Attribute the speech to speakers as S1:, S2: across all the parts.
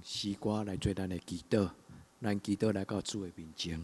S1: 詩歌來做咱的祈禱，咱祈禱來到主的面前。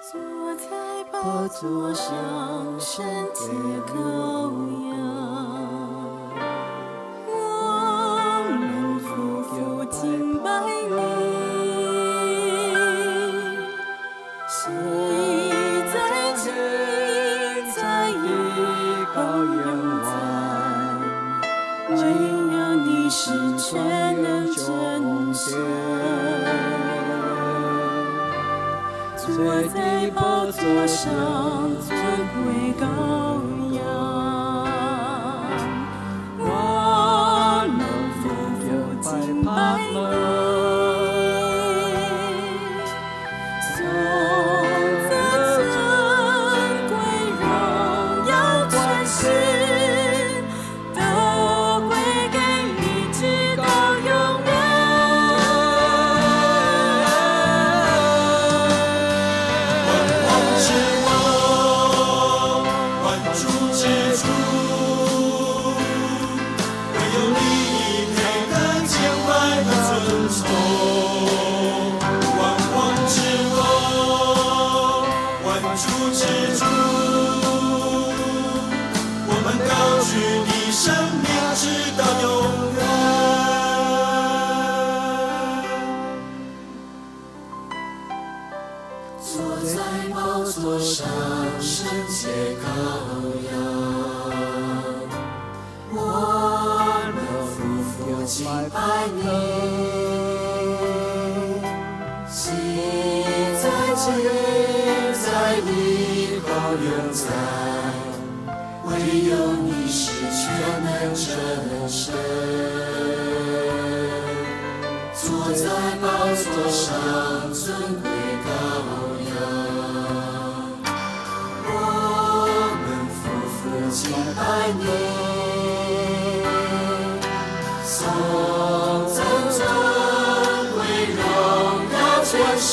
S2: 坐在寶座上，聖潔羔羊，我們俯伏敬拜你，昔在今在以後永在，唯有你是全能真神。坐在寶座上，尊貴羔羊，我們俯伏敬拜你，頌讚尊貴榮耀權勢，都歸給你，直到永遠。
S3: 萬王之王，萬主之主，唯有你配得敬拜和尊崇。萬王之王，萬主之主，我們高舉你聖名，直到永遠。坐在寶座上，聖潔羔羊，我們俯伏敬拜你，昔在今在以後永在，唯有你是全能真神。坐在寶座上，尊貴羔羊，我們俯伏敬拜你，頌讚尊貴榮耀權勢，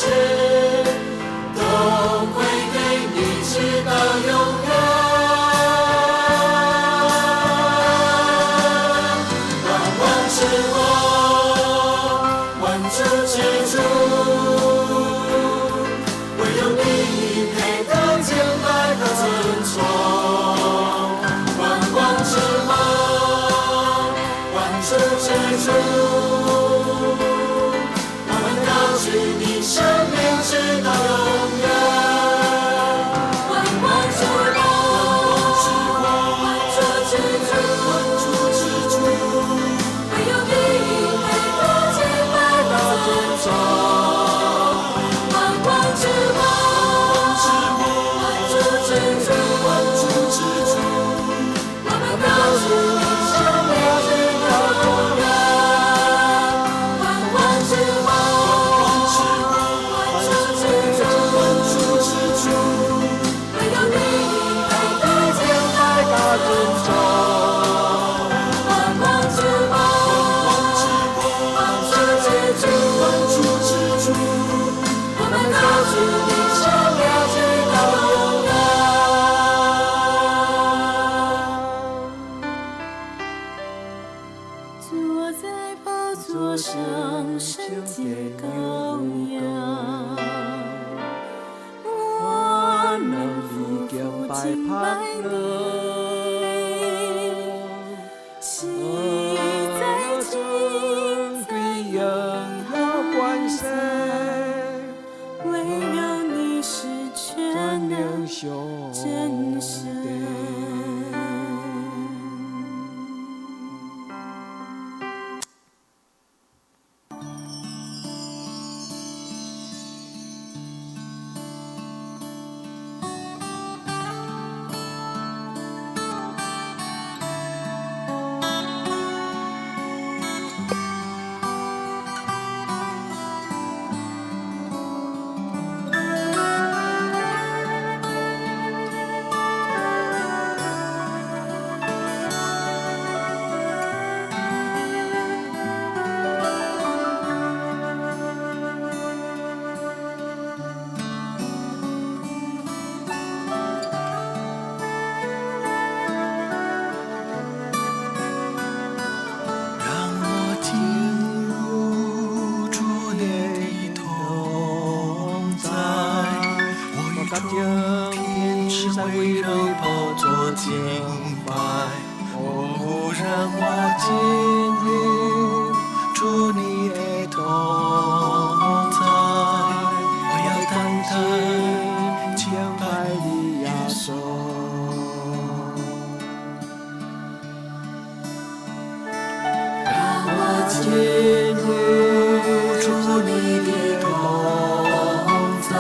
S3: 都歸給你，直到永遠。萬王之王，萬主之主，唯有你配得敬拜和尊崇。萬王之王，萬主之主，我們高舉你聖名，直到永遠。
S2: 萬王之王，萬主之主，
S3: 萬主之主，
S2: 唯有你配得敬拜和尊崇。萬王之王，萬主之主，
S3: 萬主之主，
S2: 我們高舉你聖名，直到永遠。萬王之王，萬主之主，
S3: 萬主之主，
S2: 唯有你配得敬拜和尊崇。萬王之王，萬主之主，
S3: 萬主之主，
S2: 我們高舉你聖名，直到永遠。坐在寶座上，聖潔羔羊，我們俯伏敬拜你，昔在今在以後永在，唯有你是全能真神。
S3: 眾天使圍繞寶座敬拜，哦，讓我進入主你的同在，我要單單敬拜你耶穌。讓我進入主你的同在，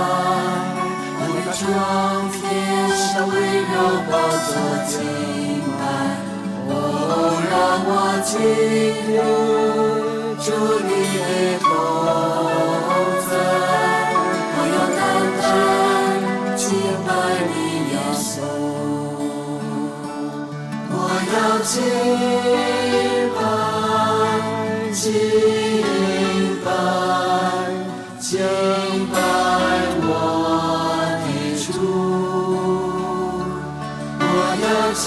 S3: 我與眾天使圍繞寶座敬拜。哦，讓我進入主你的同在，我要單單敬拜你耶穌。我要敬拜，敬拜，敬拜我的主。我要敬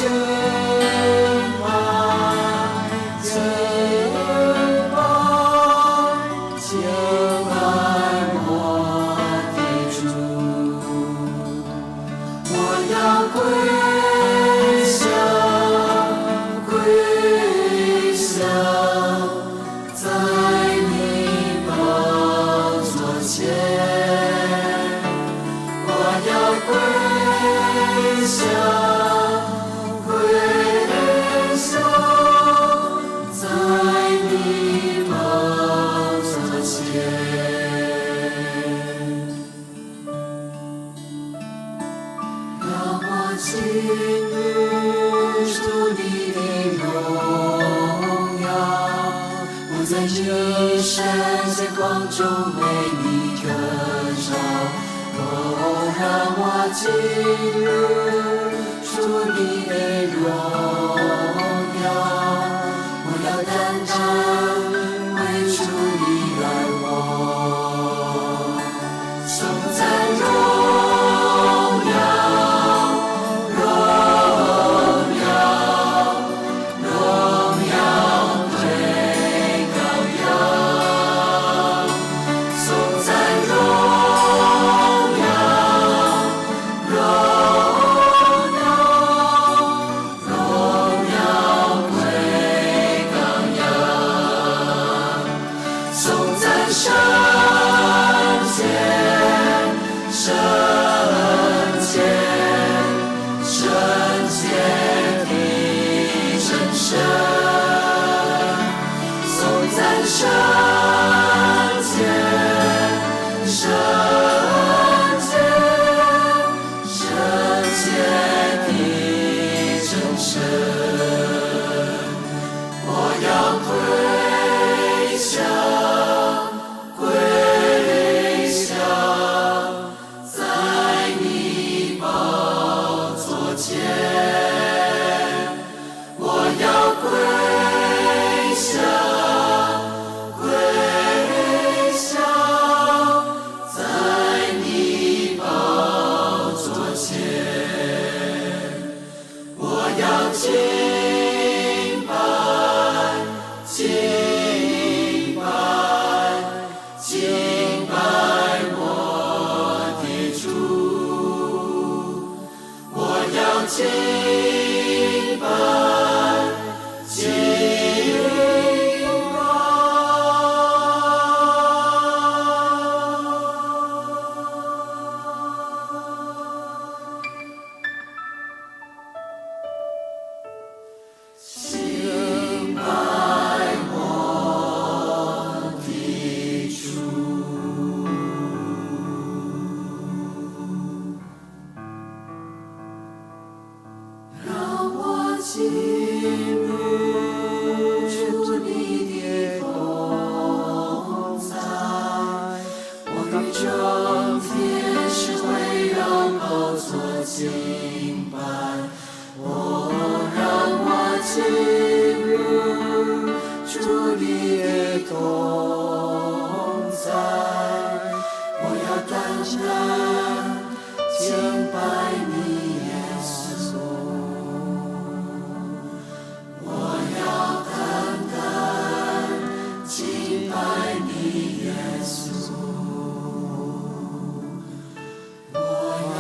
S3: 拜，敬拜，敬拜我的主。我要跪下，跪下，在你寶座前。我要跪下，跪下，在你寶座前。讓我進入主你的榮耀，我在你聖潔光中為你得著。哦，讓我進入主你的榮耀，我要單單為主你而活。頌讚榮耀，榮耀，榮耀歸羔羊。頌讚榮耀，榮耀，榮耀歸羔羊。頌讚聖潔，聖潔，聖潔的真神。頌讚聖潔，聖潔，聖潔的真神。我要跪下，跪下，在你寶座前。我要跪下，跪下，在你寶座前。我要敬拜，敬拜，敬拜我的主。我要敬拜，敬拜。敬拜我的主。讓我進入主你的同在，我與眾天使圍繞寶座敬拜。哦，讓我進入主你的同在，我要單單敬拜你耶穌。我要單單敬拜你耶穌。我要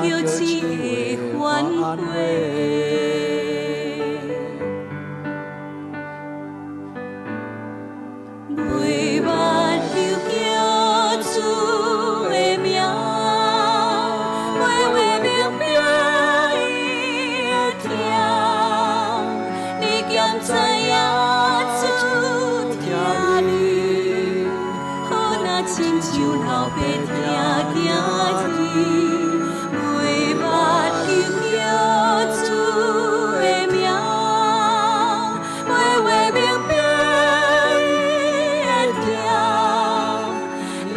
S2: 叫醒的反悔。袂捌又叫主的名，话话明明伊会听，你敢知影主疼你？好若亲像老爸疼囝儿，袂捌又叫主的名，话话明明伊会听。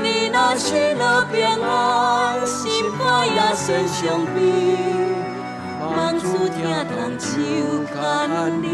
S2: 你若失落平安，心肝也算伤悲，望主疼痛手牵你。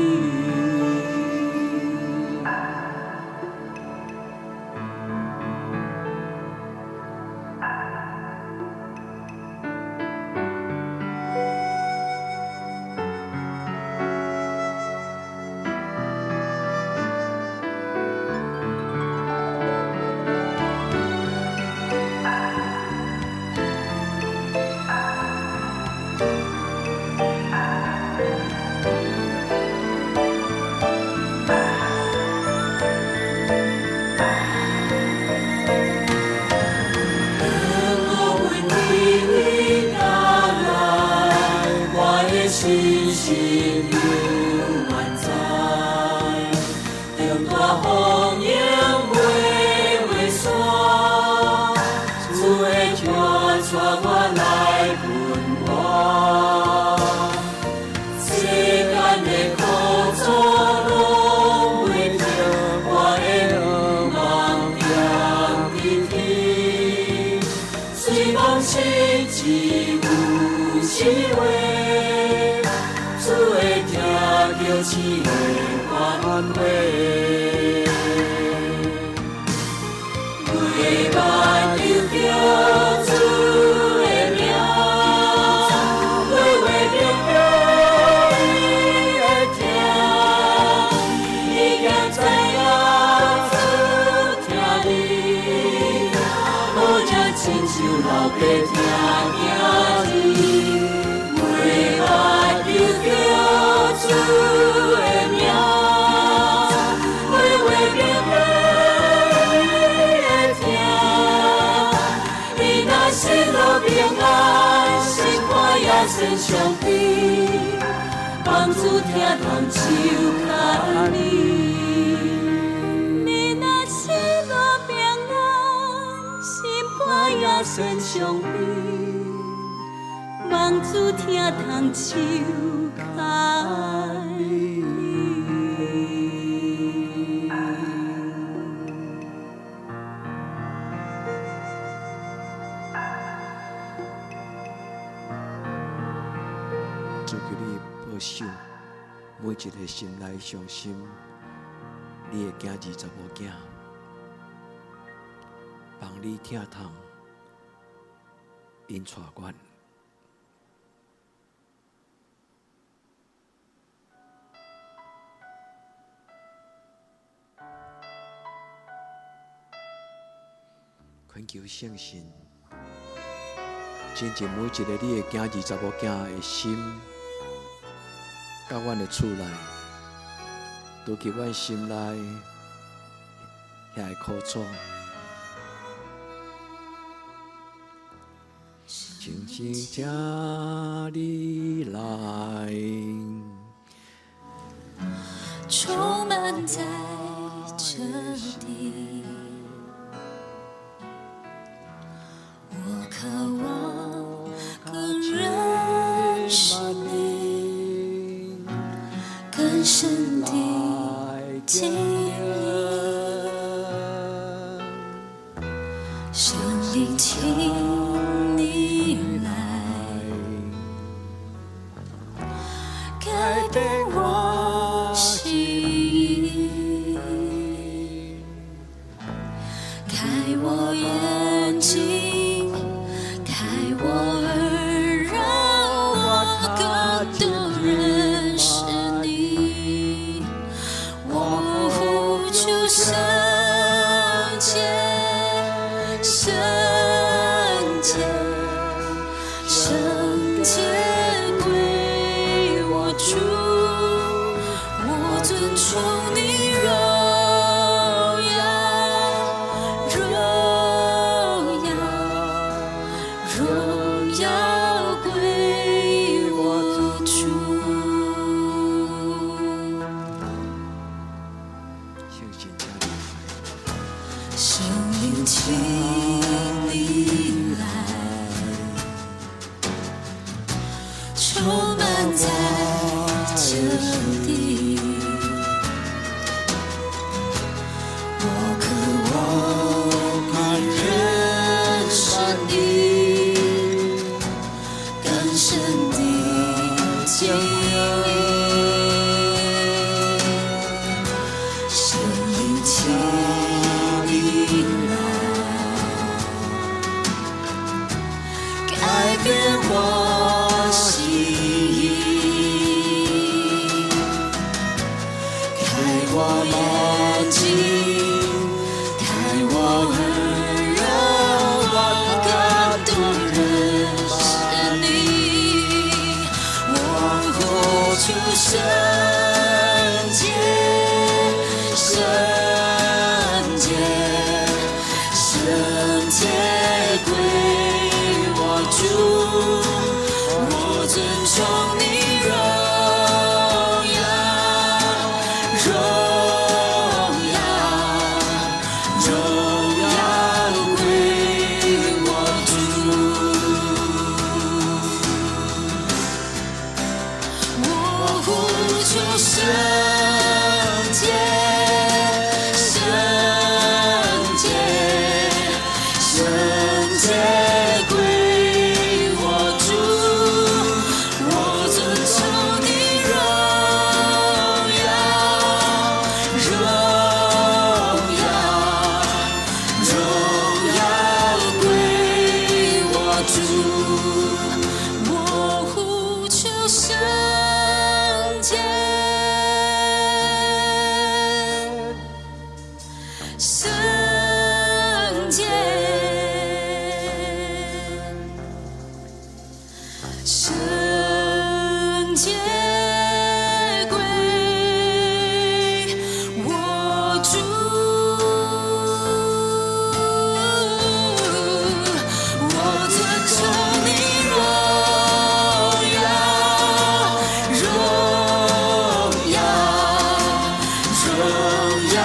S2: 当乌云微微打来，我的信心犹原在。当大风涌袂袂散，主的手带我来奔活。世间的苦楚拢袂停，我的盼望踮伫天。虽讲失志有时话，主的疼叫醒的反悔。袂捌又叫主的名，话话明明伊会听。你敢知影主疼你？好若亲像老爸疼囝儿，袂捌又叫主的名，话话明明伊会听。你若失落平安，心肝也算伤悲，望主疼痛手牵你。你若失落平安，心肝也算伤悲，望主疼痛手牵你。
S1: 主求你保守每一个心内相信你的囝儿查某囝，帮你疼痛，𪜶带阮。恳求圣神，亲近每一个你的囝儿查某囝的心，佮阮的厝内，除去阮心内遐个苦楚。请请请你来，
S2: 充滿在這地，我渴望更認識你，更深地經歷。聖靈，請你來改變我心意，開我眼睛，開我耳，讓我更多認識你。我呼求聖潔，聖尊崇你榮耀，榮耀，榮耀歸我主。
S1: 聖神請你來，
S2: 聖靈請你來，充滿在這地。我渴望認識你，更深的經歷。聖靈請你來，改變我心意，開我眼睛，開我耳，讓我更多認識你。我呼求聖潔，聖潔，聖潔歸我主，我尊崇你榮耀，榮耀，榮耀歸我主。我呼求聖潔，聖潔，聖潔歸我主，我尊崇你榮耀，榮耀，榮耀歸我主。我呼求聖潔，聖潔，聖潔歸我主。我尊崇你榮耀，榮耀，榮耀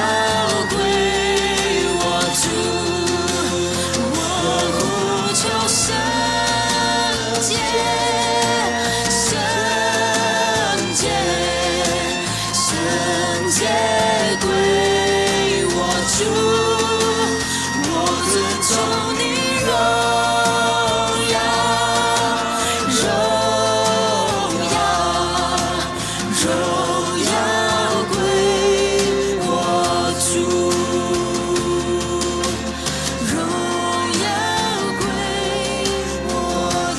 S2: 歸我主。我呼求聖潔，聖潔，聖潔歸我主。我尊崇你榮耀，榮耀，榮耀歸我主。榮耀歸我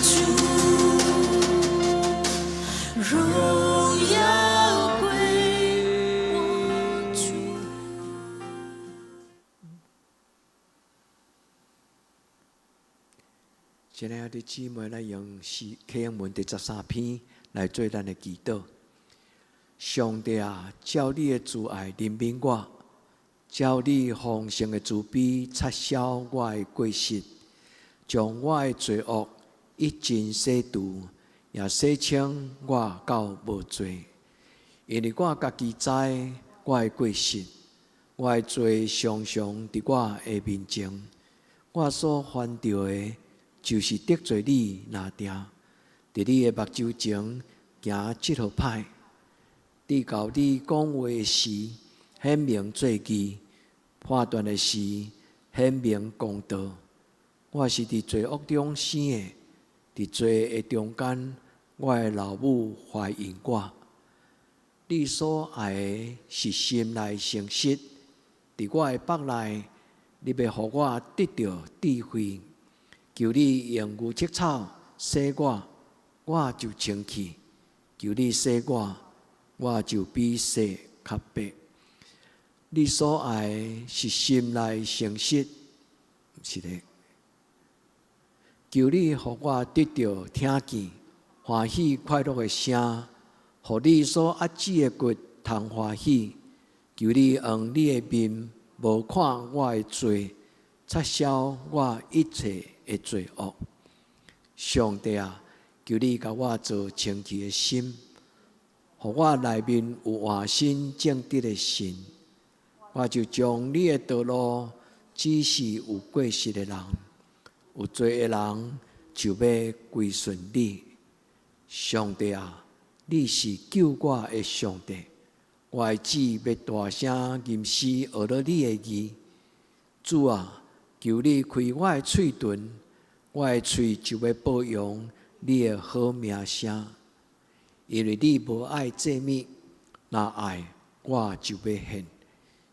S2: 主，榮耀歸我主。
S1: 親愛的姊妹，咱用詩啟應文第13篇來做咱的祈禱。上帝啊，照你的慈愛憐憫我，照你豐盛的慈悲擦消我的過失，將我的罪惡一盡洗除，也洗清我到無罪。因為我家己知我的過失，我的罪常常佇我的面前。我所犯著的，就是得罪你爾定，佇你的目睭前行這號歹。直到你講話時，顯明做義；判斷的時，顯明公道。我是佇罪惡中生的，佇罪的中間，我的老母懷孕我。你所愛的是心內誠實，佇我的腹內，你欲予我得著智慧。求你用牛膝草洗我，我就清氣；求你洗我，我就比雪較白。你所愛的是心內誠實，是的。求你予我得著聽見歡喜快樂的聲，予你所壓制的骨通歡喜。求你用你的面無看我的罪，擦消我一切的罪惡。上帝啊，求你共我造清氣的心，予我內面有換新正直的神。我就將你的道路指示有過失的人，有罪的人就欲歸順你。上帝啊，你是救我的上帝，我的舌欲大聲吟詩學了你的義。主啊，求你開我的喙唇，我的喙就欲報揚你的好名聲。因為你無愛祭物，若愛我就欲獻。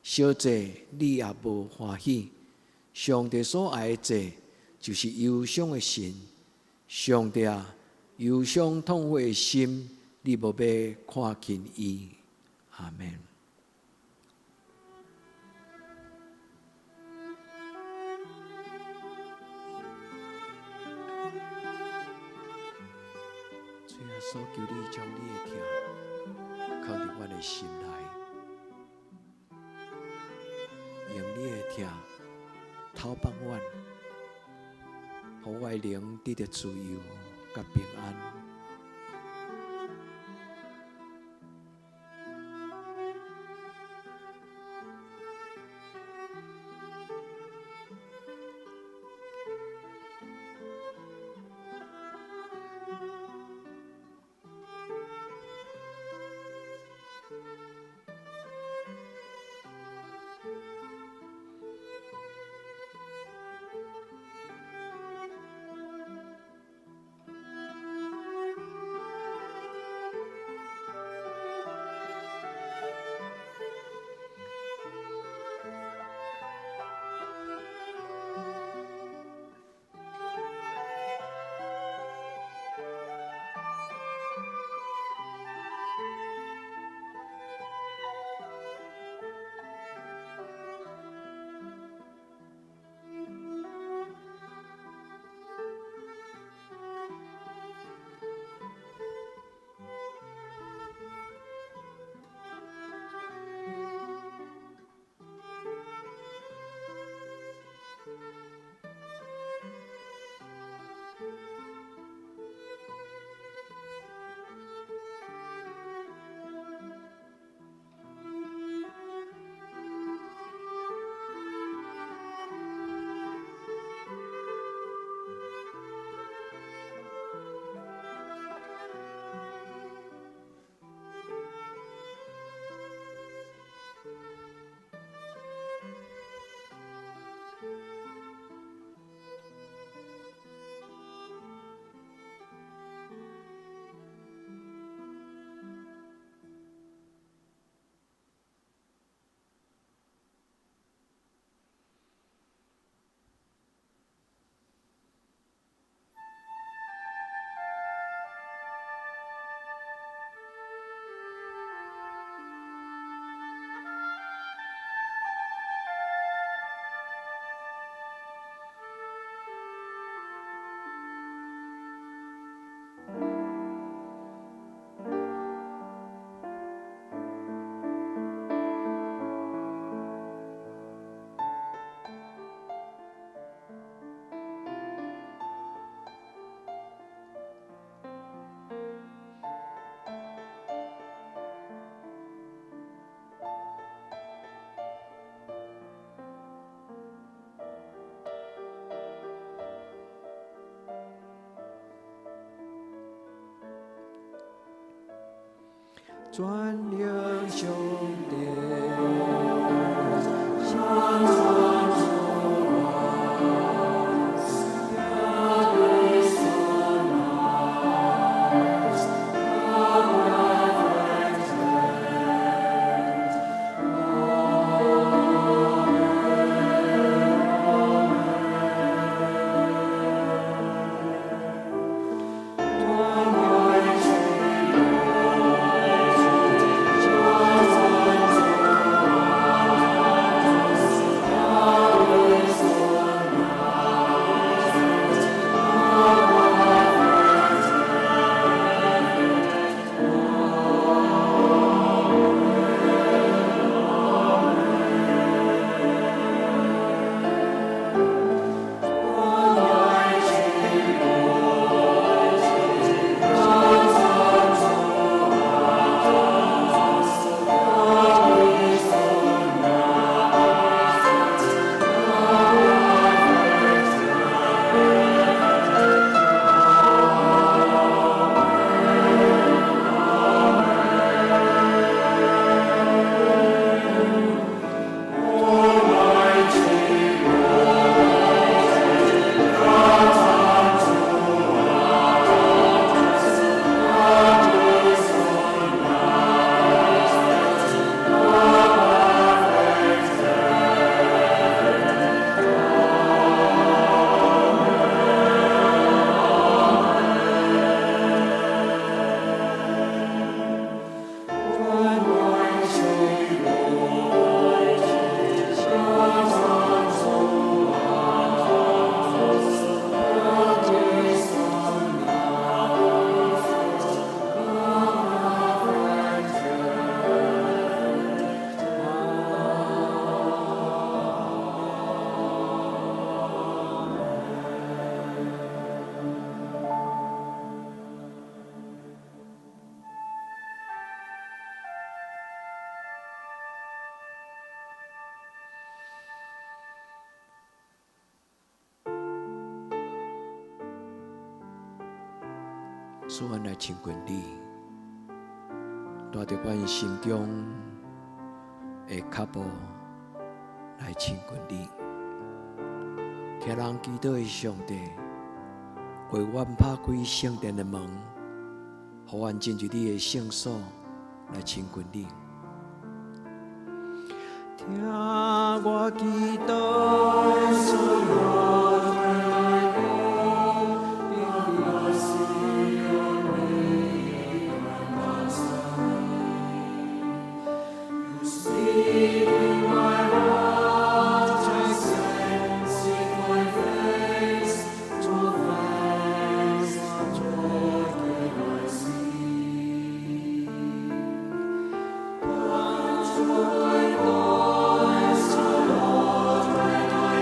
S1: 燒祭你也無歡喜。上帝所愛的祭，就是憂傷的心。上帝啊，憂傷痛悔的心，你無欲看輕伊。阿門。主耶穌，求你將你的疼放佇阮的心內，用你的疼透放阮，予我的靈得著自由佮平安。全能上帝，上傳主我。主，阮來親近你，帶著阮心中的腳步來親近你。聽人祈禱的上帝，為阮拍開聖殿的門，予阮進入你的聖所來親近你。聽我祈禱，主。 Lord, my God, be mercy on me and answer me. You see my heart, and seek my face, to thanks, joy will I sing. Turn to thy voice, O Lord, when I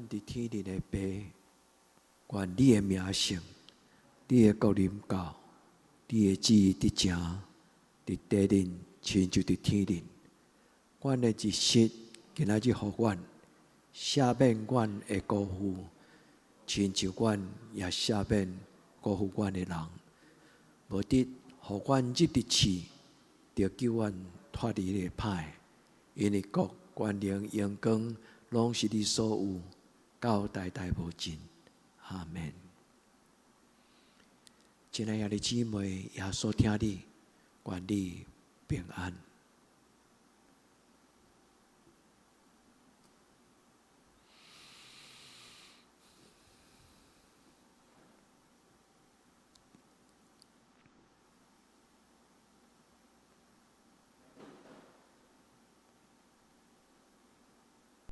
S1: 佇天頂的父，願你的名聖，你的國臨到，你的旨意得成，佇地頂親像佇天頂。阮的一食今仔日予阮，赦免阮的辜負，親像阮也赦免辜負阮的人。無得予阮入佇試，著救阮脫離彼个歹。因為國、權能、榮光，攏是你所有，到代代無盡。阿門。親愛的姊妹，耶穌疼你，願你平安。